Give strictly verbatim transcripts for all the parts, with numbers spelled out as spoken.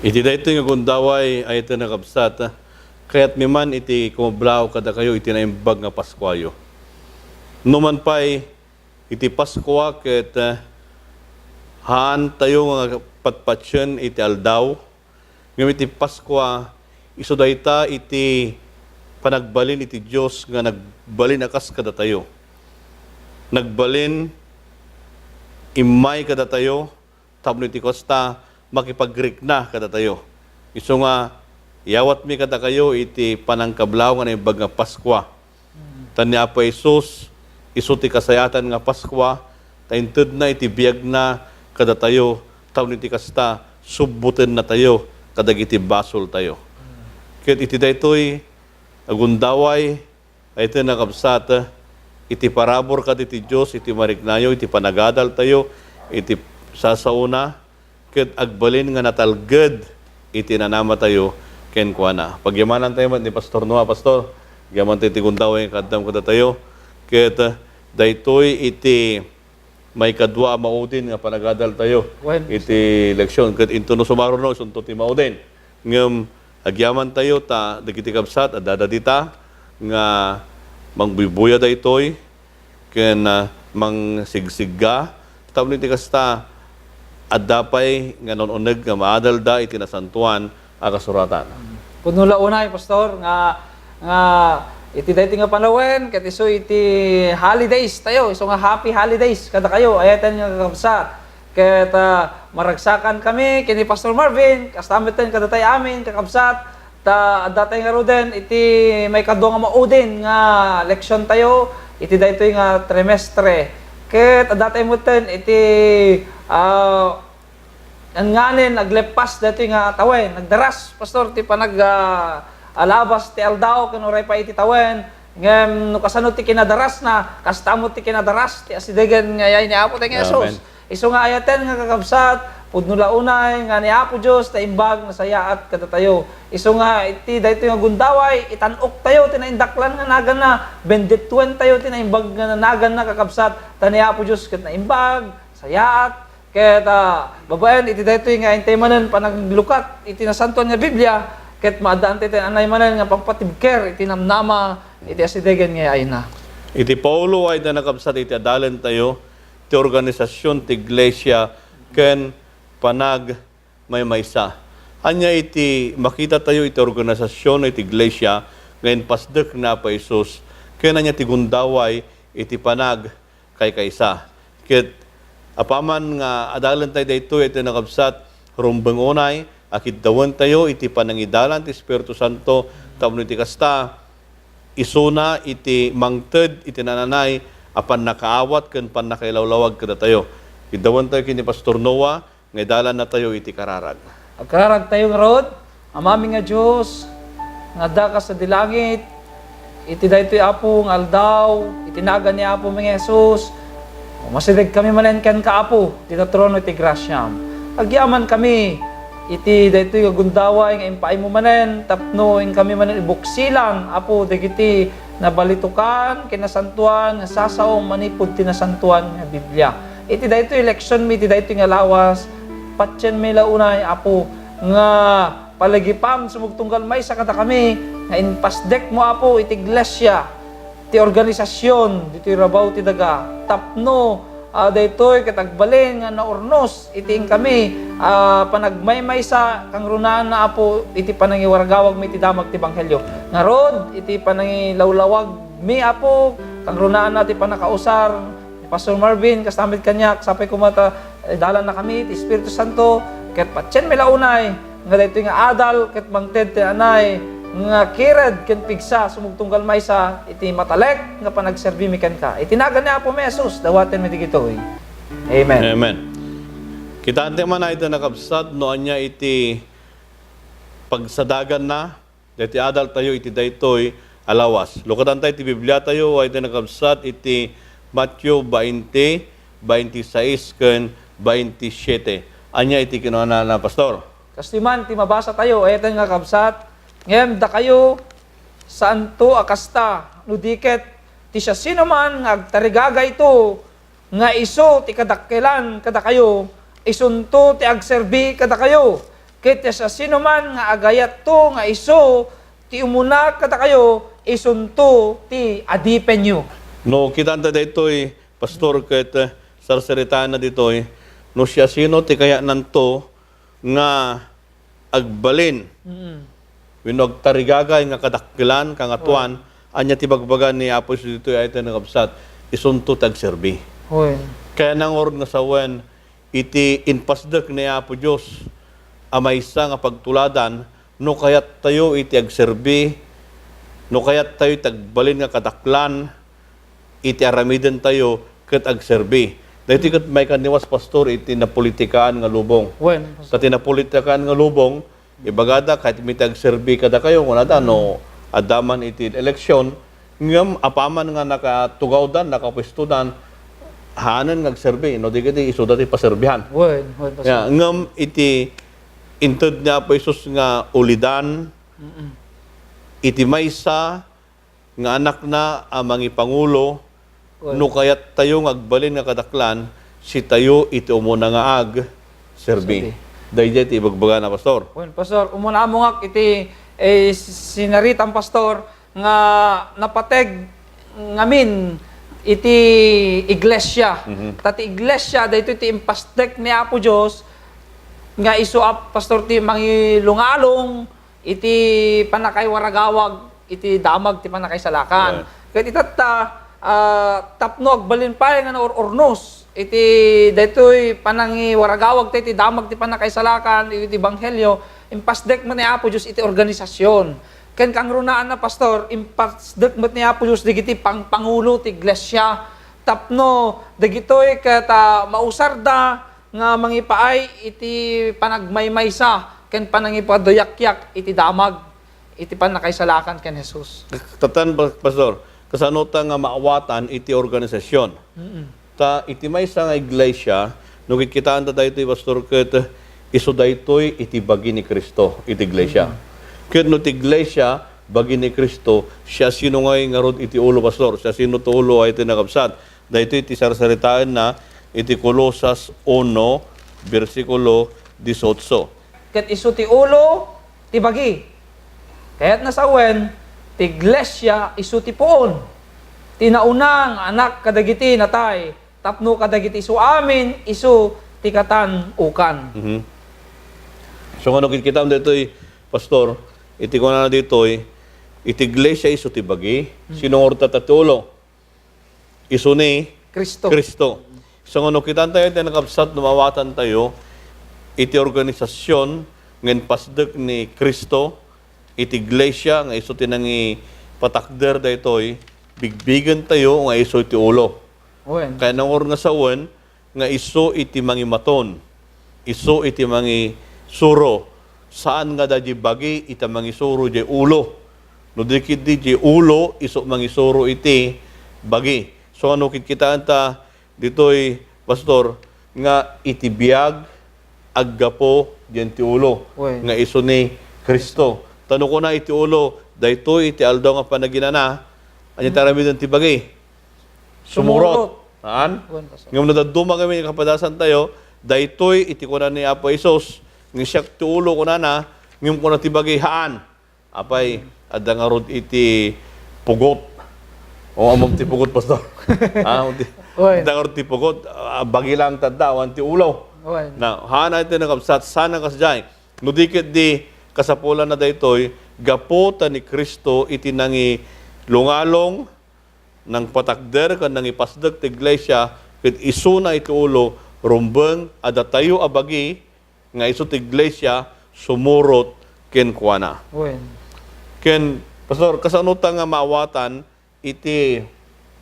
Iti daytoy nga gundaway, ay iti nakabsat, kayatmi man iti kumablaw kadakayo iti naimbag nga Paskuayo. Numan pay, iti Paskua ket, eh, haan tayo nga patpatien iti aldaw, ngem iti Paskua, isu dayta iti panagbalin iti Dios nga nagbalin a kas kadatayo. Nagbalin, immay kadatayo, tapno iti kasta, makipagrikna kadatayo. Isu nga, iyawatmi kadakayo iti panangkablaw nga naimbag nga Paskua. Ta ni Apo Jesus, isu ti kasayaatan nga Paskua, ta intedna iti biagna kadatayo, tapno iti kasta, subbutennatayo kadagiti basoltayo. Ket iti daytoy a gundaway, ay iti nakabsat, iti parabur kaditi Dios, iti mariknayo, iti panagadaltayo, iti sasaona, ket agbalin nga natalged iti nanamatayo kenkuana. Pagyamanantayo met ni Pastor Noah. Pastor, agyamantayo iti gundaway nga kaaddam kadatayo. Ket, eh, daytoy iti maikadua a maudin nga panagadaltayo Wen. iti leksion. Ket intono sumaruno, isunto ti maudin. Ngem agyamantayo ta dagiti kabsat, addada dita nga mangbuybuya daytoy, ken, ah, mangsigsigga, tapno iti kasta, adda pay nga naun-uneg nga maadalda iti nasantoan a kasuratan. Pudno la unay, Pastor, nga, nga iti daytoy nga panawen, ket isu iti holidays tayo, isu nga happy holidays kadakayo, ayaten nga kakabsat. Ket, ah, maragsakan kami ken ni Pastor Marvin, kasta metten kadatay amin, kakabsat, ta adda tay ngaruden iti maikadua nga maudin nga leksion tayo iti daytoy nga trimestre. Ket adda tay metten iti, ah, nganin agleppas daytoy nga tawen. Nagdaras, Pastor, ti panag, ah, alabas ti aldaw ken uray pay iti tawen. Ngem no kasano ti kinadarasna, kasta met ti kinadaras ti asidegen nga yay ni Apo tayo nga Jesus. Amen. Isu nga ayaten nga kakabsat, pudno la unay nga ni Apo Dios naimbag, nasayaat kadatayo. Isu nga iti daytoy nga gundaway, itan-oktayo ti naindaklan nga naganna, bendituentayo ti naimbag nga naganna, kakabsat, ta ni Apo Dios ket naimbag, sayaat, ket, ah, babaen iti daytoy nga intay manen panaglukat iti Nasantoan nga Biblia, ket maaddaantay ti anay manen nga pagpatibker iti namnama iti asidegen nga yayna. Iti Paulo ay da nakabsat iti adalentayo, ti organisasyon ti iglesia ken panagmaymaysa. Ania iti makitatayo iti organisasyon iti iglesia nga impasdek ni Apo Jesus, ken ania ti gundaway iti panagkaykaysa? Ket apaman nga adalentayo daytoy iti nakabsat, rumbeng unay a kiddawentayo iti panangidalan ti Espiritu Santo tapno iti kasta, isuna iti mangted iti nananay a pannakaawat ken pannakailawlawag kadatayo. Kiddawentayo ken ni Pastor Noah nga idalannatayo iti kararag. Agkararagtayo ngarud, Amami nga Dios, nga addaka sadi langit, iti daytoy Apo nga aldaw, iti nagan ni Apo mi nga Jesus, umasideg kami manen kenka, Apo, iti trono ti grasiam. Agyaman kami iti daytoy nga gundaway nga impaaymo manen tapno inkami manen ibuksilan, Apo, dagiti nabalitokan ken nasantoan nga sasaom manipud ti nasantoan nga Biblia. Iti daytoy leksionmi, iti daytoy nga lawas, patienmi la unay, Apo, nga palagipam sumagtunggal maysa kadakami nga impasdekmo, Apo, iti iglesia, ti organisasyon, ditoy rabaw ti daga, tapno, ah, daytoy ket agbalin nga naurnos iti inkami, ah, panagmaymaysa, kangrunaanna, Apo, iti panangiwargawagmi iti damag ti ebanghelio. Ngarud, iti panangilawlawagmi, Apo, kangrunaanna ti pannakausar ni Pastor Marvin, kasta met kaniak, sapay koma ta, eh, idalannakami ti Espiritu Santo, ket patienmi la unay nga daytoy nga adal ket mangted ti anay nga kired ken pigsa sumagtunggal maysa iti matalek nga panagserbimi kenka. Iti nagan ni Apomi Jesus, dawatenmi dagitoy. Amen. Amen. Kitaentayo man a ita nakabsat no ania iti pagsadaganna daytoy adaltayo iti daytoy a lawas. Lukatantay ti Bibliatayo, a ita nakabsat iti Mateo twenty, twenty-six ken twenty-siete. Ania iti kinunana, Pastor? Kastoy man ti mabasatayo, ayaten nga kabsat, ngem dakayo, saanto a kasta, no di ket ti siasinoman nga agtarigagayto nga isu ti kadakkelan kadakayo, isunto ti agserbi kadakayo. Ket ti siasinoman nga agayatto nga isu ti umuna kadakayo, isunto ti adipenyo. No, kitanta daytoy, Pastor, ket, eh, sarsaritaenna ditoy, no siasino ti kayatnanto nga agbalin Mm. wenno agtarigagay nga kadakkelan, kangatoan, Oh. ania ti bagbaga ni Apo Jesus ditoy, ay ti nakabsat, isunto ti agserbi. Hoy. Kayatna ngarud nga sawen, iti impasdek ni Apo Dios a maysa nga pagtuladan, no kayattayo iti agserbi, no kayattayo iti agbalin nga kadaklan iti aramidentayo ket agserbi. Daytoy ket maikaniwas, Pastor, iti napolitikaan nga lubong. Wen, Pastor. Ta ti napolitikaan nga lubong, ibagada, "Kayatmi ti agserbi kadakayo," kunada, no, adda man iti eleksyon, ngem apaman nga nakatugawdan, nakapuestodan, haanen nga agserbi, no, di ket isuda ti paserbihan. Wen, wen, Pastor. Ya, ngem iti inted ni Apo Jesus nga ulidan, Mm-mm. iti maysa nga anakna a mangipangulo, Wen. no kayattayo nga agbalin nga kadaklan, sitayo iti umuna nga agserbi. Serbi. Daydiay ti ibagbagana, Pastor. Wen, Pastor, umuna amongak iti, eh, sinaritam, Pastor, nga napateg ngamin iti iglesia. Mhm. Ta ti iglesia, daytoy ti impasdek ni Apo Dios, nga isu a, Pastor, ti mangilungalong iti pannakaiwaragawag iti damag ti pannakaisalakan. Right. Ket itatta, ah, tapno agbalin pay nga naur-urnos iti daytoy panangiwaragawag tayo iti damag ti pannakaisalakan iti ebanghelio, impasdek met ni Apo Dios iti organisasyon. Ken kangrunaanna, Pastor, impasdek met ni Apo Dios dagiti pangpangulo ti iglesia tapno dagitoy ket, ah, mausarda nga mangipaay iti panagmaymaysa ken panangipaduyakyak iti damag iti pannakaisalakan ken Jesus. Tatan, Pa-, Pastor, kasano ta nga maawatan iti organisasyon? Mm-mm. Ta iti maysa nga iglesia, no kitkitaanta daytoy, Pastor, ket isu daytoy iti bagi ni Cristo iti iglesia. Mm. Ket no ti iglesia bagi ni Cristo, siasino ngay ngarud iti ulo, Pastor? Siasino ti ulo ay ti nakabsat? Daytoy ti sarsaritaenna iti Colosas uno, bersikulo dieciocho. Ket isu ti ulo ti bagi. Kayatna sawen, ti iglesia isu ti puon. Ti nauna nga anak kadagiti natay, tapno kadagiti isu amin, isu ti katan-ukan. Mhm. So, ngano kitkitam ditoy, Pastor, iti kunana ditoy, iti iglesia isu ti bagi, Hmm. sino ngarud ti ulo? Isu ni Cristo. Cristo. So, ngano kitantayo iti nakabsat no maawatantayo iti organisasyon nga impasdek ni Cristo, iti iglesia nga isu ti nangipatakder daytoy, bigbigentayo nga isu ti ulo. Wen. Kayatna ngarud nga sawen nga isu iti mangimaton, isu iti mangisuro. Saan nga adda diay bagi iti mangisuro diay ulo. No di ketdi diay ulo, isu mangisuro iti bagi. So, ngano kitkitaenta ditoy, Pastor, nga iti biag aggapu diay ti ulo, Wen. nga isu ni Cristo. Ta no kuna iti ulo, daytoy iti aldaw nga panaginana, ania ti Hmm. aramiden ti bagi? Sumurot. Sumurot. Haan? Wen, Pastor. Ngem no dadduma ngamin nga kapadasantayo, daytoy iti kuna ni Apo Jesus, nga siak ti ulo, kunana, ngem kuna ti bagi, haan. Apay, adda ngarud iti pugot. O, ammom ti pugot, Pastor? Ha? Ti, Wen. adda ngarud ti pugot, ah, bagi lang ti adda, awan ti ulo. Wen. Na, haan iti nakabsat, saan a kasdiay. No di ketdi, kasapulanna daytoy, gapu ta ni Cristo iti nangilungalong, nangpatakder ken nangipasdek ti iglesia, ket isuna iti ulo, rumbeng a datayo a bagi nga isu ti iglesia sumurot kenkuana. Wen. Ken, Pastor, kasano ta nga maawatan iti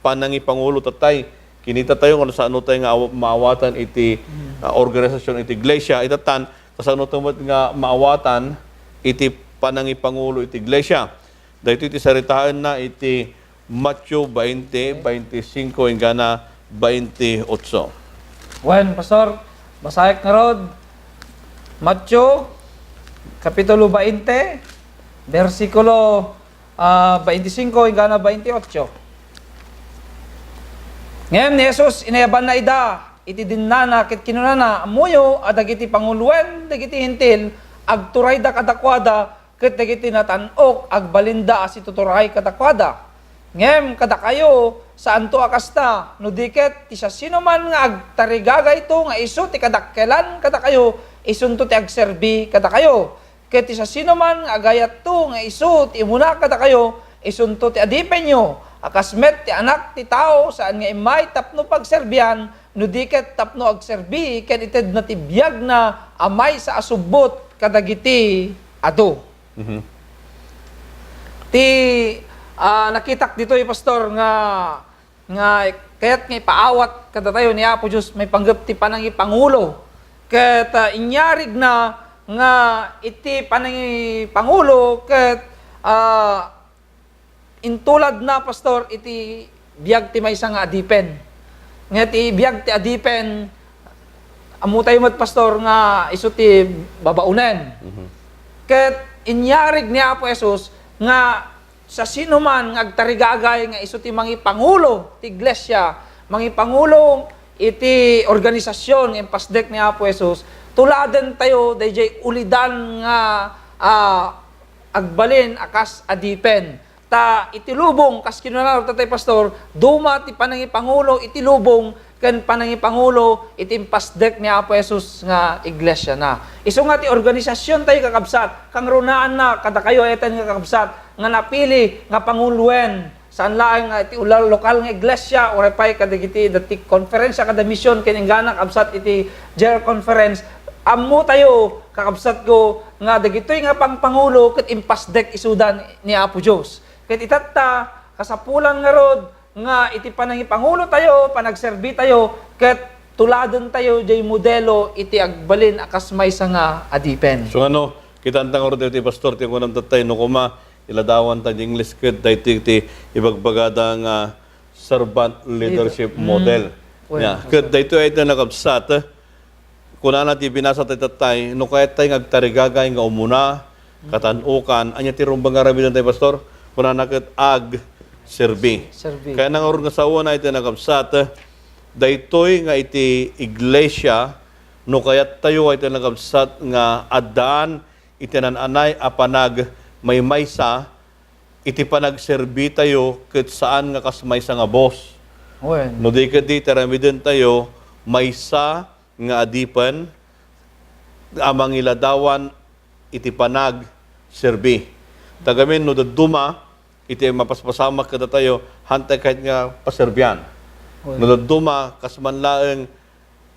panangipangulo tattay? Kinitatayo nga saan tayo nga aw-, maawatan iti, Hmm. ah, organisasyon iti iglesia. Itatan, kasano tayo met nga maawatan iti panangipangulo iti iglesia? Daytoy ti saritaenna iti Mateo bainte, bainte singko, inggana bainte otso. Wen, Pastor, basaek ngarud. Mateo, Kapitulo bainte, bersikulo, ah, bainte singko, inggana bainte otso. Ngem ni Jesus, inayabanna ida iti dennana ket kinunana, "Ammoyo a dagiti panguloen dagiti Hentil, agturayda kadakuada, ket dagiti natan-ok, agbalinda a situturay kadakuada. Ngem kadakayo, saanto a kasta, no di ket ti siasinoman nga agtarigagayto nga isu ti kadakkelan kadakayo, isunto ti agserbi kadakayo. Ket ti siasinoman nga agayatto nga isu ti umuna kadakayo, isunto ti adipenyo, a kas met ti Anak ti Tao, saan nga immay tapno pagserbian, no di ket tapno agserbi ken itedna ti biagna a maysa a subbot kadagiti adu. Mhm. Ti, ah, nakitak ditoy, Pastor, nga, nga kayat nga ipaawat kadatayo ni Apo Dios maipanggep ti panangipangulo. Ket, ah, inyarigna nga iti panangipangulo ket, ah, intuladna, Pastor, iti biag ti maysa nga adipen. Nga ti biag ti adipen, ammotayo met, Pastor, nga isu ti babaonen. Mhm. Ket inyarig ni Apo Jesus nga siasinoman nga agtarigagay nga isu ti mangipangulo ti iglesia, mangipangulo iti organisasyon nga impasdek ni Apo Jesus, tuladentayo daydiay ulidan nga, ah, agbalin a kas adipen. Ta iti lubong, kas kinuna, Tatay Pastor, duma ti panangipangulo iti lubong ken panangipangulo iti impasdek ni Apo Jesus nga iglesiana. Isu nga ti organisasyon tayo, kakabsat, kangrunaanna kadakayo eten nga kakabsat nga napili nga panguloen. Saan laeng nga iti ula-, lokal nga iglesia, uray pay kadagiti, dati konferensya kada mision ken inggana, kabsat, iti general conference, ammo tayo, kakabsat ko, nga dagitoy nga pangpangulo ket impasdek isudan ni Apo Dios. Ket itatta, kasapulan ngarud nga iti panangipangulo tayo, panagserbi tayo, ket tuladen tayo jay modelo iti agbalin a kas maysa nga adipen. So, ano, kitaan ta ngarud iti, Pastor, ti kunam tattay, no koma, iladawan ta di English ket daytoy ti ibagbagada nga servant leadership model. Wen, ket daytoy ay ti nakabsat, kunana ti binasa tayo tattay, no kayat tayo nga agtarigagay nga umuna, katan-okan, ania ti rumbeng nga aramiden tayo, Pastor? Kunana ket ag serbi. Serbi. Kaya nangarud nga sawen ay ti nakabsat, daytoy nga iti iglesia, no kayat tayo ay ti nakabsat nga addaan iti nan-anay a panagmaymaysa, iti panagserbi tayo ket saan nga kas maysa nga boss. Wen. No di ket di, ti aramiden tayo, maysa nga adipen a mangiladawan iti panagserbi. Tagamin, no dadduma iti mapaspasamak kadatayo, hantay kayat nga paserbian. Wen. No dadduma, kas man laeng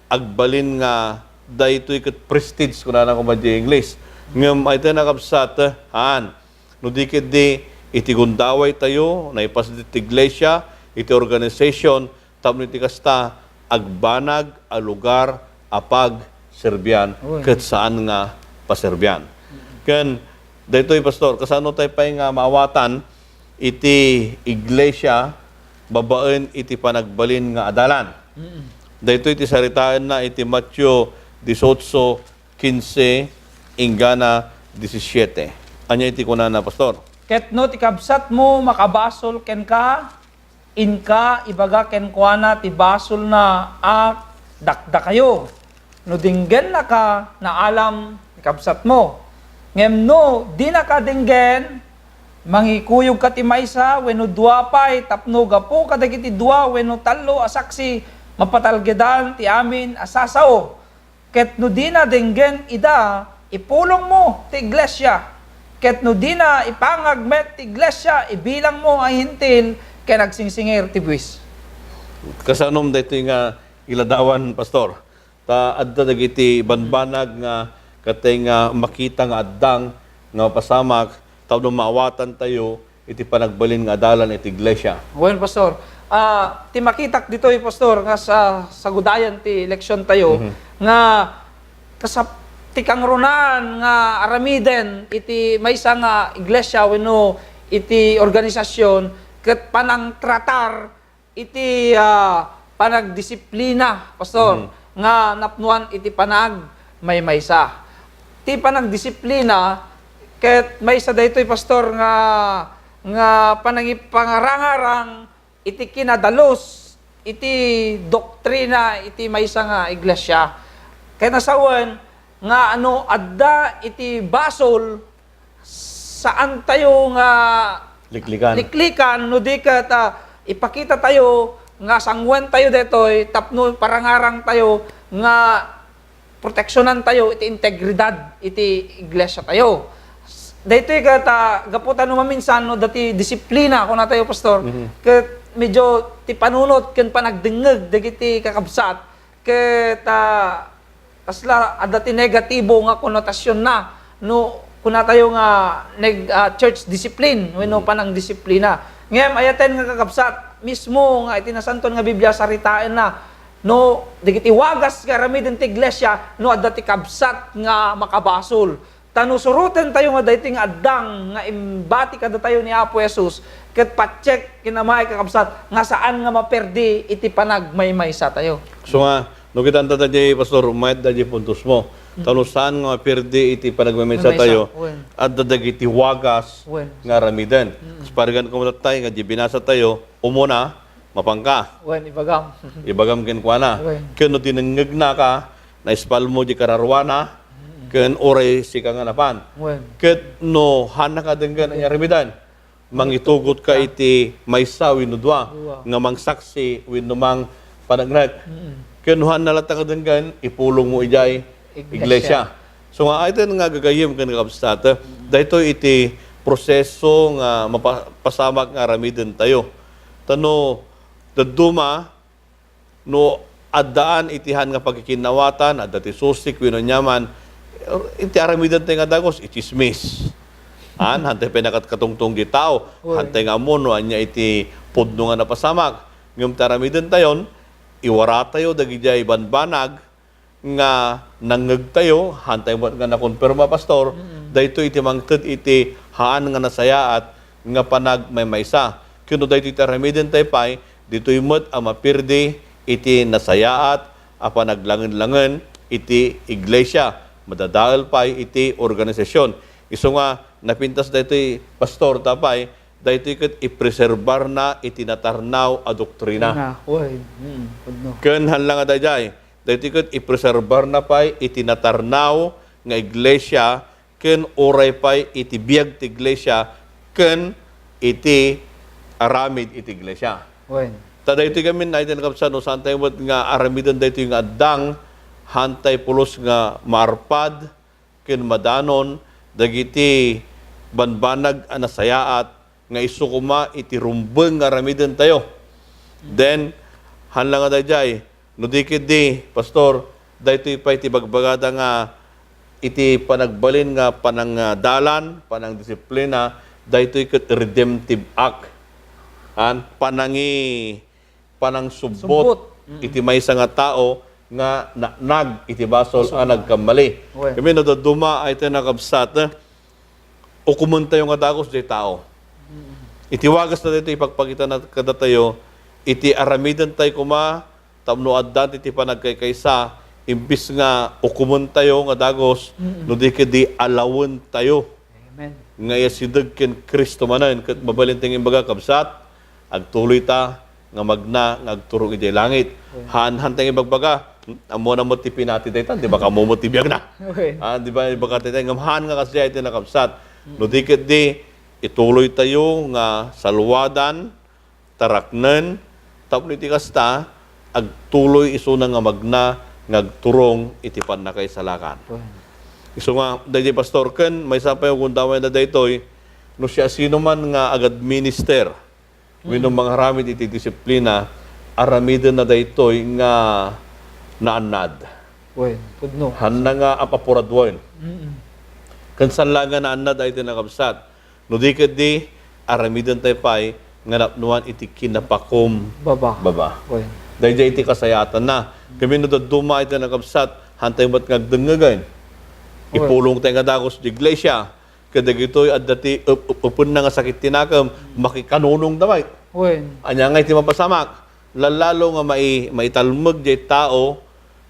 agbalin nga daytoy ket prestige, kunana koma di English. Ngem ay tayo nakabsat, haan. No di ket di, iti gundaway tayo, naipasdek ti iglesia, iti organization, tapno iti kasta, agbanag a lugar a pagserbian, ket saan nga paserbian. Ken, daytoy, Pastor, kasano tayo pay nga maawatan iti iglesia babaen iti panagbalin nga adalan. Mm. Daytoy ti saritaenna iti Mateo dieciocho quince inggana diecisiete. Ania iti kunana, Pastor? Ket no ti kabsatmo makabasol kenka, inka ibaga kenkuana ti basolna a dakdakayo. No dinggennaka, naalam ti kabsatmo. Ngem no dinaka denggen, mangikuyogka ti maysa wenno dua pay tapno gapu kadagiti dua wenno tallo a saksi, mapatalgedan ti amin a sasao. Ket no dina denggen ida, ipulongmo ti iglesia. Ket no dina ipangag met ti iglesia, ibilangmo a Hentil ken agsingsingir ti buis. Kasanom daytoy nga iladawan, Pastor? Ta adda dagiti banbanag nga katay nga makita nga addang nga mapasamak tapno maawatantayo iti panagbalin nga adalan iti iglesia. Wen, Pastor. Ah, ti makitak ditoy, Pastor, nga sa, sagudayan ti leksiontayo, mhm, nga kasap-, ti kangrunaan nga aramiden iti maysa nga iglesia wenno iti organisasyon ket panangtratar iti, ah, panagdisiplina, Pastor, mhm, nga napnoan iti panagmaymaysa. Ti panagdisiplina, ket maysa daytoy, Pastor, nga, nga panangipangarangarang iti kinadalus iti doktrina iti maysa nga iglesia. Ket nasawen, nga no adda iti basol, saan tayo nga Liklikan. liklikan, no di ket, ah, ipakita tayo nga sanguen tayo detoy tapno parangarang tayo nga proteksyonan tayo iti integridad iti iglesia tayo. Daytoy ket, ah, gapu ta no maminsan no dati disiplina, kuna tayo, Pastor, Mhm. ket medyo ti panunot ken panagdengngeg dagiti kakabsat ket, ah, kasla adda ti negatibo nga konotasionna no kuna tayo nga neg-, ah, church discipline wenno Mhm. panangdisiplina. Ngem ayaten nga kakabsat, mismo nga iti Nasantoan nga Biblia saritaenna no dagiti wagas nga aramiden ti iglesia no adda ti kabsat nga makabasol. Ta no suroten tayo nga daytoy nga addang nga imbati kadatayo ni Apo Jesus, ket pacheck ken amay, kakabsat, nga saan nga maperdi iti panagmaymaysa tayo. So nga, no, kita-, anta daydiay, Pastor, mayat daydiay puntos mo. Mm. Ta no saan nga maperdi iti panagmaymaysa Maymaysa, tayo, wen. adda dagiti wagas Wen. nga aramiden. Mm. Parigan ko tattay nga di binasa tayo, umuna, mapanka. Wen, ibagam. Ibagam kenkuana. Wen. Ken no dinengngegna ka, naispal mo di kararuana, Mm. ken uray sika nga napan. Wen. Ket no hannaka denggen, ania aramiden? Mangitugot ka iti maysa wenno dua Dua. nga mangsaksi wenno mangpaneknek. Mm. Ken no hanna latta nga denggen, ipulong mo idiay Iglesia. iglesia. So nga, ayten nga gagayyem ken kakabsat, daytoy iti proseso nga mapa-, pasamak nga aramiden tayo. Ta no dadduma, no addaan iti han nga pagkikinnawatan, adda ti susik wenno aniaman, iti aramiden tayo nga dagus, itsismis. An, hantay pay nakatkatungtong di tao, Oy. hantay nga ammo no ania iti pudno nga napasamak. Ngem ti aramiden tayon, iwara tayo dagidiay banbanag, nga nangngeg tayo, hantay met nga nakonfirma, Pastor, Mm. daytoy iti mangted iti haan nga nasayaat nga panagmaymaysa. Ken no daytoy ti aramiden tayo pay, ditoy met a mapirdi iti nasayaat a panaglangen-langen iti iglesia, madadael pay iti organisasion. Isu nga napintas daytoy, Pastor, ta pay, daytoy ket ipreserbarna iti natarnaw a doktrina. Nga, oy, mm, pudno. Ken haan la nga daydiay, daytoy ket ipreserbarna pay iti natarnaw nga iglesia ken uray pay iti biag ti iglesia ken iti aramid iti iglesia. Wen. Ta daytoy gamin, ayten, kakabsat, no saan tayo met nga aramiden daytoy nga addang, hantay pulos nga maarpad ken madanon dagiti banbanag a nasayaat nga isu koma iti rumbeng nga aramiden tayo. Then, haan la nga daydiay, no di ketdi, Pastor, daytoy pay ti bagbagada nga iti panagbalin nga panangdalan, panangdisiplina, daytoy ket redemptive act. An, panangi-, panangsubbot Subbot. Mm. iti maysa nga tao nga naanag iti basol a nagkammali. Wen. Kami no dadduma, ayten, kakabsat, ukomen tayo nga dagus diay tao. Mm. Iti wagas na daytoy ipagpakita na kadatayo, iti aramiden tayo koma, tapno adda ti panagkaykaysa, imbis nga ukomen tayo nga dagus, Mm. no di ketdi alawen tayo Amen. nga iyasideg ken Cristo manen. Ket mabalin ti imbaga, kabsat, agtuloy ta nga magna nga agturong idiay langit. Amen. Haan, haan ta nga ibagbaga, ammo na met ti pinati dayta, di ba, kamo met ti biagna? Okay. Ah, di ba, ibagak dayta, ngem haan nga kasdiay ti nakabsat. Mm. No di ketdi, ituloy tayo nga saluadan, taraknen, tapno iti kasta, agtuloy isuna nga magna nga agturong iti pannakaisalakan. Wen. Isu nga, daydi, Pastor, ken maysa pay gundawayna daytoy, no siasinoman nga agadminister wenno Hmm. mangaramid iti disiplina, aramidenna daytoy nga naannad. Wen, pudno. Hanna nga apapuraduayen. Mm-mm. Ken saan la nga naannad, ayten, nakabsat. No di ketdi, aramiden tayo pay nga napnuan iti kinapakum Baba. baba. Wen. Daydiay iti kasayaatanna. Kami no dadduma, ayten, nakabsat, hantay met nga agdengngegen. Wen. Ipulong tayo nga dagus di iglesia. Kadagitoy adda ti ep-, ep-, epenna nga sakit ti nakem, makikanunong da met. Wen. Ania nga iti mapasamak? Lallalo nga mai-, maitalmeg diay tao,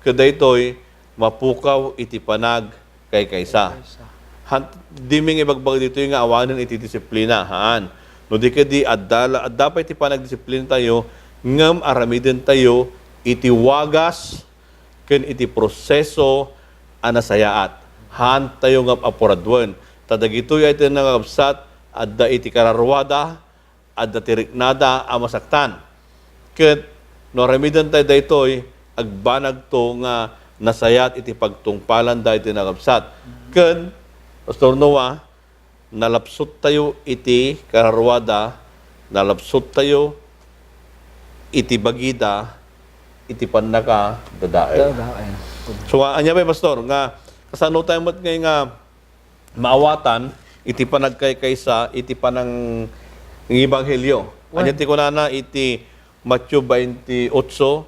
kadaytoy mapukaw iti panagkaykaysa. Kaykaysa. Han-, dimi nga ibagbaga ditoy nga awanen iti disiplina, haan. No di ketdi, adda la-, adda pay ti panagdisiplina tayo, ngem aramiden tayo iti wagas ken iti proseso a nasayaat. Haantayo nga apuraduen. Ta dagitoy ay ti nakakabsat, adda iti kararuada, adda ti riknada a masaktan. Ket no aramidentayo daytoy, agbanagto nga nasayaat iti pagtungpalanda iti nakabsat. Ken, Pastor Noah, nalapsuttayo iti kararuada, nalapsuttayo iti bagida, iti pannakadadael. Dadael. So, ania pay, Pastor, nga kasano tayo met ngay nga maawatan iti panagkaykaysa iti panangibanghelio? Wen. Ania ti kunana iti Mateo twenty-eight,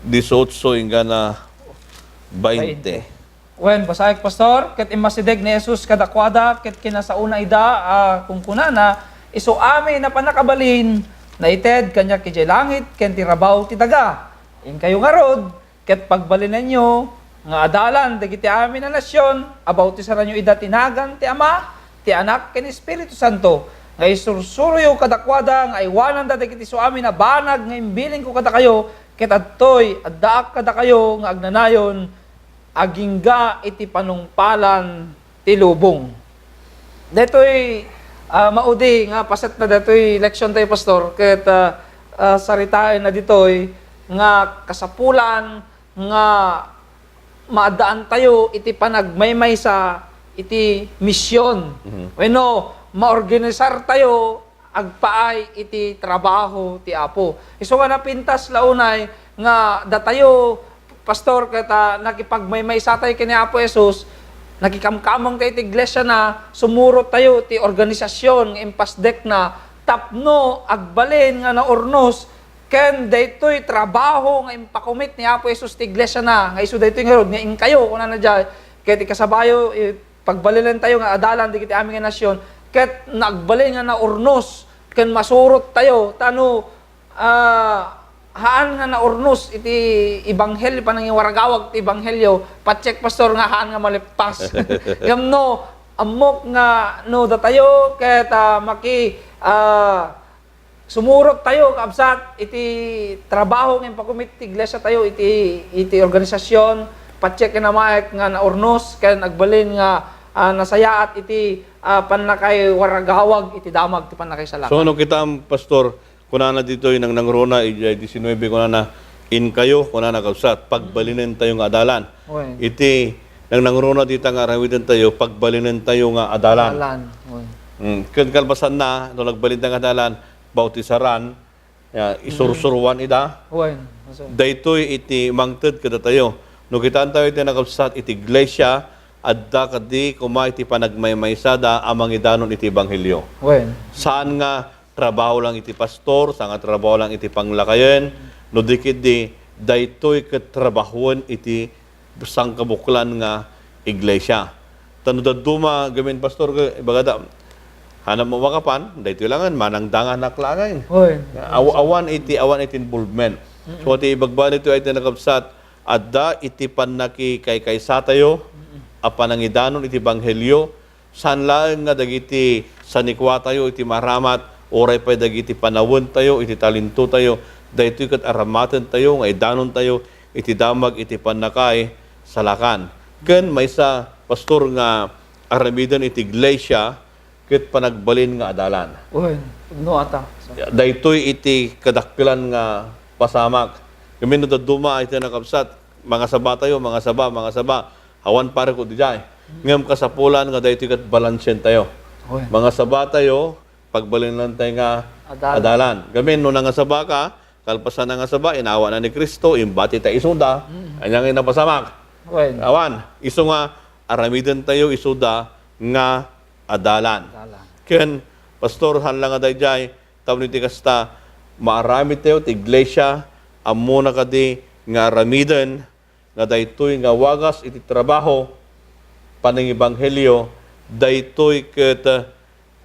dieciocho inggana twenty. Wen, basaek, Pastor, ket immasideg ni Jesus kadakuada, ket kinasaona ida a kunkunana, isu amin a pannakabalin, naited kaniak idiay langit ken ti rabaw ti daga. Inkayo ngarud, ket pagbalinenyo nga adalan dagiti amin a nasion a bautisaranyo ida ti nagan ti Ama, ti Anak, ken Espiritu Santo, nga isursuroyo kadakuada nga aywananda dagiti suamin a banag nga imbilinko kadakayo, ket adtoy, addaak kadakayo nga agnanayon agingga iti panungpalan ti lubong. Daytoy, ah, maudi nga paset na daytoy leksyon tayo, Pastor, ket, ah, ah, saritaen na ditoy nga kasapulan nga maaddaan tayo iti panagmaymaysa iti mision. Mhm. Wenno, maorganisar tayo agpaay iti trabaho ti Apo. Isu nga napintas la unay nga datayo, Pastor, ket, ah, nakipagmaymaysa tayo ken ni Apo Jesus, nakikamkameng tayo iti iglesia na, sumurot tayo ti organisasyon nga impasdek na tapno agbalin nga naurnos ken daytoy trabaho nga impakumit ni Apo Jesus ti iglesia na, nga isu daytoy ngarud nga inkayo, kunana diay, ket ikasabayo, eh, pagbalinen tayo nga adalan dagiti amin nga nasion, ket nagbalin nga naurnos ken masurot tayo, ta no, ah, haan nga naurnos iti ebanghelio, panangiwaragawag ti ebanghelio, patsek, Pastor, nga haan nga maleppas. Ngem no, ammok nga no datayo ket, ah, maki-, ah, sumurot tayo, kabsat, iti trabaho nga impakumit ti iglesia tayo, iti, iti organisasyon, patsek ken amaek nga naurnos, ken agbalin nga, ah, nasayaat iti, ah, pannakaiwaragawag iti damag ti pannakaisalakan. So, no kitam, Pastor, kunana ditoy nangnangruna, idiay diecinuebe, kunana, inkayo, kunana, kabsat, pagbalinen tayo nga adalan. Wen. Iti nangnangruna dita nga aramiden tayo, pagbalinen tayo nga adalan. Adalan. Wen. Mm, ken kalpasanna, no nagbalin tayo nga adalan, bautisaran, ya, isursuruan ida. Wen. Daytoy iti mangted kadatayo. No kitaan tayo iti nakabsat iti iglesia, adda kadi koma iti panagmaymaysada a mangidanon iti ebanghelio. Wen. Saan nga trabaho lang iti pastor, saan nga trabaho lang iti panglakayen, no di ketdi, daytoy ket trabahoen iti sangkabuklan nga iglesia. Ta no dadduma, gamin, Pastor, ibagada, hanap mo makapan, daytoy langen, manangdanganak langen. Oy. Aw-, awan iti, awan iti involvement. So, ti ibagbaga ditoy ay ti nakabsat, adda iti pannakikaykaysa tayo, a panangidanon iti ebanghelio, saan laeng nga dagiti sanikuatayo iti maramat, uray pay dagiti panawentayo, iti talentotayo, daytoy ket aramatentayo nga idanontayo iti damag iti pannakaisalakan. Ken maysa, Pastor, nga aramiden iti iglesia ket panagbalin nga adalan. Wen, no ata. So, daytoy iti kadakkelan nga pasamak. Ngamin no dadduma ay ti nakabsat, mangasabatayo, mangasaba, mangasaba. Awan pare ko dijay. Ngem kasapulan nga daytoy ket balansientayo. Wen. Mangasabatayo, pagbalinentayo nga adalan. Adalan. Ngamin no nangasaba ka, kalpasan nga saba, inawa na ni Cristo, imbati ta isuda, mm, anya nga napasamak. Wen. Awan, isu nga aramiden tayo isuda nga adalan. Adalan. Ken, Pastor, hala nga dayjay, tapno iti kasta, maaramid tayo ti iglesia, ammona kadi nga aramiden, nga daytoy nga wagas iti trabaho, panangibanghelio, daytoy ket, eh,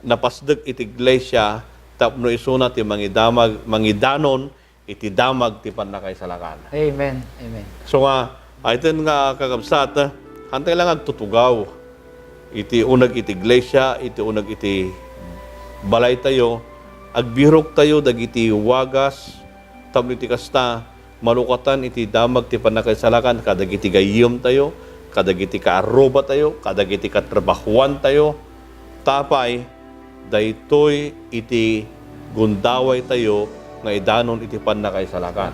napasdek iti iglesia tapno isuna ti mangidamag, mangidanon iti damag ti pannakaisalakan. Amen. Amen. So nga, ayten nga kakabsat, hantay lang agtutugaw iti uneg iti iglesia, iti uneg iti balay tayo, agbirok tayo dagiti wagas, tapno iti kasta, malukatan iti damag ti pannakaisalakan kadagiti gayyemtayo, kadagiti kaarrubatayo, kadagiti katrabahuantayo. Ta apay, daytoy iti gundawaytayo nga idanon iti pannakaisalakan.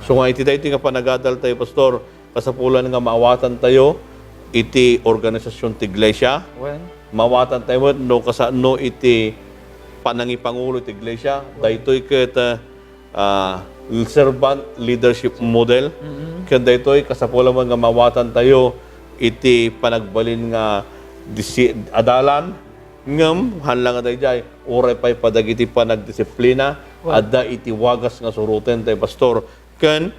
So nga iti daytoy nga panagadaltayo, Pastor, kasapulan nga maawatantayo iti organisasyon ti iglesia. Wen. Maawatantayo met no kasano iti panangipangulo ti iglesia. Daytoy ket, ah, ah, servant leadership model. Mm-hmm. Ken daytoy, kasapulan met nga maawatantayo iti panagbalin nga disi-, adalan. Ngem, haan la nga daydiay, uray pay padagiti panagdisiplina, Wow. adda iti wagas nga suroten tayo, Pastor. Ken,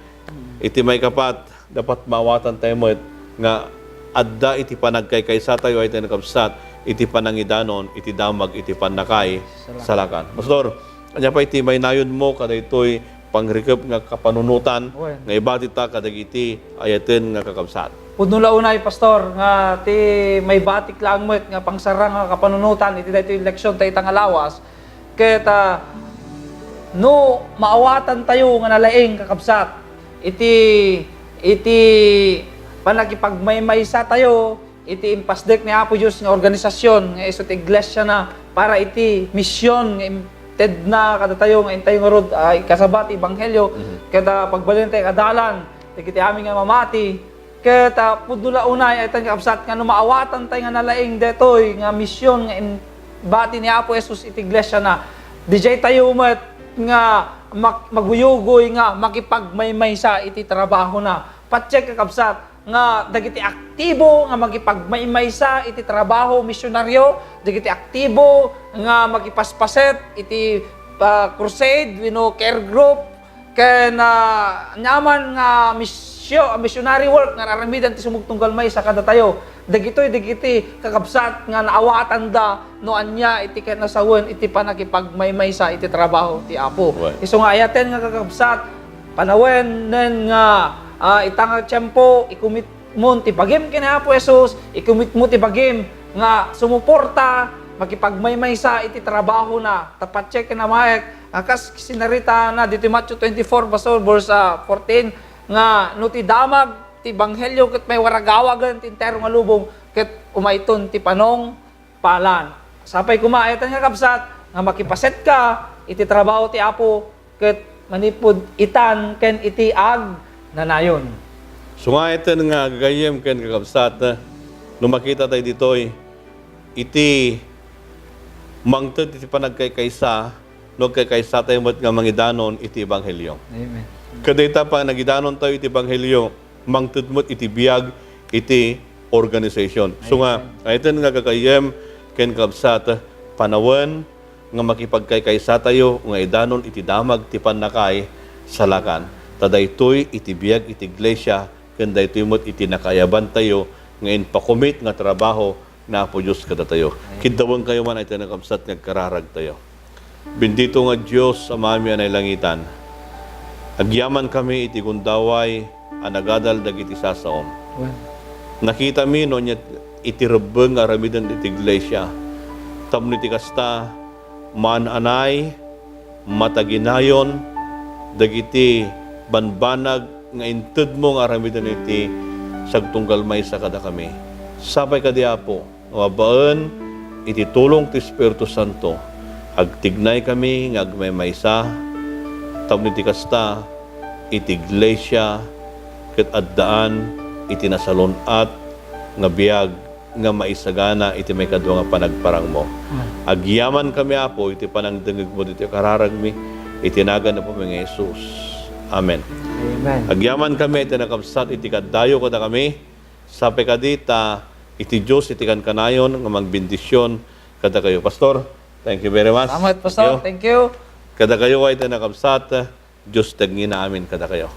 iti maikapat, dapat maawatantayo met nga adda iti panagkaykaysatayo ay tayo nakabsat, iti panangidanon, iti damag, iti pannakaisalakan. Pastor, ania pay ti mainayonmo kadaytoy pangrikep nga kapanunotan Wen. nga ibatita kadagiti ayaten nga kakabsat? Pudno la unay, Pastor, nga ti maibatik laeng met nga pangsarang nga kapanunotan iti daytoy leksionta ita nga lawas, ket, ah, no maawatantayo nga nalaing, kakabsat, iti, iti pannakipagmaymaysa tayo iti impasdek ni Apo Dios nga organisasyon nga isu ti iglesia na para iti mision nga intedna kadatayo nga intayo ngarud, ah, ikasaba ti ebanghelio, Mhm. ket, ah, pagbalin tayo kadalan dagiti amin nga mamati. Ket, ah, pudno la unay, ay tan kakabsat, nga no maawatan tayo nga nalaing detoy nga mision nga imbati ni Apo Jesus iti iglesia na, dijay tayo met nga mak-, maguyugoy nga makipagmaymaysa iti trabaho na. Patse, kakabsat, nga dagiti aktibo nga makipagmaymaysa iti trabaho misionaryo, dagiti aktibo nga makipaspaset iti, ah, crusade wenno care group, ken, ah, aniaman nga misio-, missionary work nga ar-aramidan ti sumugtunggal maysa kadatayo. Dagitoy dagiti kakabsat nga naawatanda no ania iti ket nasawen iti pannakipagmaymaysa iti trabaho ti Apo. Right. Isu nga ayaten nga kakabsat, panawenen nga, ah, ita nga tiempo, ikomit-, mon ti bagim ken ni Apo Jesus, ikomit mo ti bagim nga sumuporta, makipagmaymaysa iti trabaho na. Ta patse ken amaek, a, kas sinarita na ditoy Matthew twenty-four, Pastor, verse, ah, fourteen, nga no ti damag ti ebanghelio ket maiwaragawagen ti entero nga lubong, ket umayton ti panong palan. Sapay koma, ayaten nga kabsat, nga makipasetka iti trabaho ti Apo, ket manipud itan ken iti agnanayon. Sungayten nga gagayyem ken kakabsat, no makita tayo ditoy, iti mangted iti panagkaykaysa, no agkaykaysa tayo met nga mangidanon iti ebanghelio. Amen. Ket dayta panangidanon tayo iti ebanghelio, mangted met iti biag iti organization. So nga, Amen. Ayten nga gagayyem ken kabsat, panawen nga makipagkaykaysa tayo nga idanon iti damag ti pannakaisalakan. Ta daytoy iti biag iti iglesia, ken daytoy met iti nakaayaban tayo nga impakomit nga trabaho na Apo Dios kadatayo. Amen. Kiddawen kayo man, ayten nga kabsat, nga agkararag tayo. Bendito nga Dios, Amami a nailangitan, agyaman kami iti gundaway a nagadal dagiti sasaom. Well. Nakitami no ania iti rebbeng nga aramiden iti iglesia. Tapno iti kasta, maan-anay, mataginayon dagiti banbanag nga intedmo nga aramiden iti sagtunggal maysa kadakami. Sapay kadi, Apo, nga babaen iti tulong ti Espiritu Santo, agtignay kami nga agmaymaysa, tapno iti kasta, iti iglesia ket addaan iti nasalun-at nga biag nga maisagana iti maikadua nga panagparangmo. Amen. Agyaman kami, Apo, iti panangdengngegmo ditoy kararagmi, iti nagan ni Apomi nga Jesus. Amen. Amen. Agyaman kami iti nakabsat iti kaddayo kadakami, sapay kadi ta iti Dios iti kankanayon nga mangbendision kadakayo. Pastor, thank you very much. Salamat, Pastor. Thank you. Thank you. Kadakayo ay iti nakabsat, Dios ti agngina amin kadakayo.